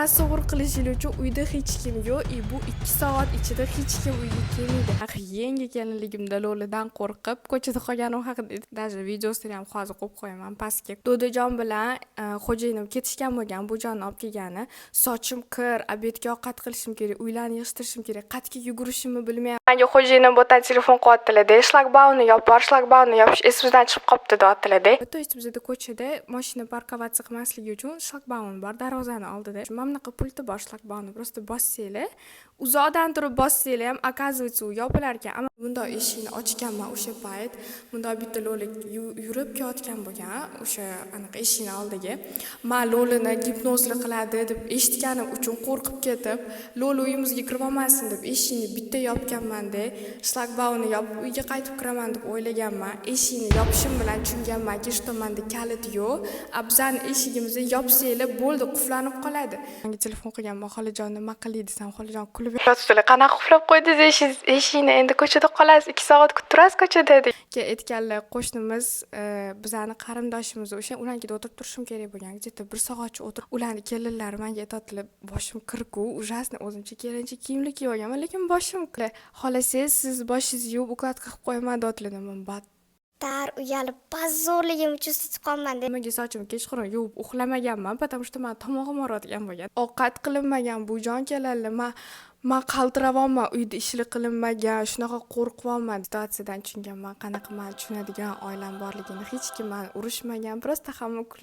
Tasavvur qilishinglar uchun, uyda hech kim yo'q и bu 2 soat ichida hech kim uyga kelmaydi. Ah, yangi kelinligimda lo'lidan qo'rqib ko'chada qolganim haqida даже videosini ham hozir qo'yib qo'yaman pastga. Dodajon bilan xo'jayinim ketishgan bo'lgan, bujonni olib kelgani. Sochim kir, обед ga ovqat qilishim kerak, uylarni yig'ishtirishim kerak, qayerga yugurishimni bilmayapman. Manga xo'jayinim bu yerdan telefon qilyaptilar-da, "Shlagbaumni yopib, shlagbaumni yopish esimizdan chiqib qolibdi", deyaptilar-da. То есть bizada ko'chada mashina парковаться qilmasligi uchun shlagbaum bor darvozani oldida. Mana bunaqa pulti bor shlagbaumni, просто bossanglar, uzoqdan turib bossanglar ham, оказывается, u yopilar ekan. Ammo bundoq eshikni ochganman o'sha payt, bundoq bitta lo'li yurib kelayotgan bo'lgan o'sha anaqa eshikni oldiga. Man lo'lini gipnozli qiladi deb eshitganim uchun qo'rqib ketib, lo'li uyimizga kirib olmasin deb eshikni bitta yopganmanda, shlagbaumni yopib uyga qaytib kiraman deb o'ylaganman. Eshikni yopishim bilan tushunganmanki, что manda kalit yo'q, а bizani eshigimizni yopsanglar bo'ldi, qulflanib qoladi. Manga telefon qilganman, "Xolajon, nima qildik?" desam, xolajon kulib yotibdilar. "Qanaqa qulflab qo'ydingiz eshikni, endi ko'chada qolasiz, 2 soat kutib turasiz ko'chada", deb. Keyin aytganlar, qo'shnimiz, bizani qarindoshimiz, o'sha ularnikida o'tirib turishim kerak bo'lgan, где то bir soatcha o'tirib, ularni kelinlari manga aytyaptilar, boshim kirku, ужасно, o'zimcha kelinchak kiyimli kiyib olganman, lekin boshim kir. "Xohlasangiz, siz boshingizni yuvib, укладка qilib qo'yaman", deyaptilar. Man Battar uyalib, позор ligimni чувствовать qolman. Nimaga sochimni kechqurun yuvib uxlamaganman? Потому что mani tomog'im og'riyotgan bo'lgan, ovqat qilinmagan, bujon keladilar, man qaltiryapman, uyda ishlar qilinmagan, shunaqa qo'rqyapman. Situatsiyadan tushunganman, qanaqa mani tushunadigan oilam borligini. Hech kim mani urishmagan, просто hamma kulgan.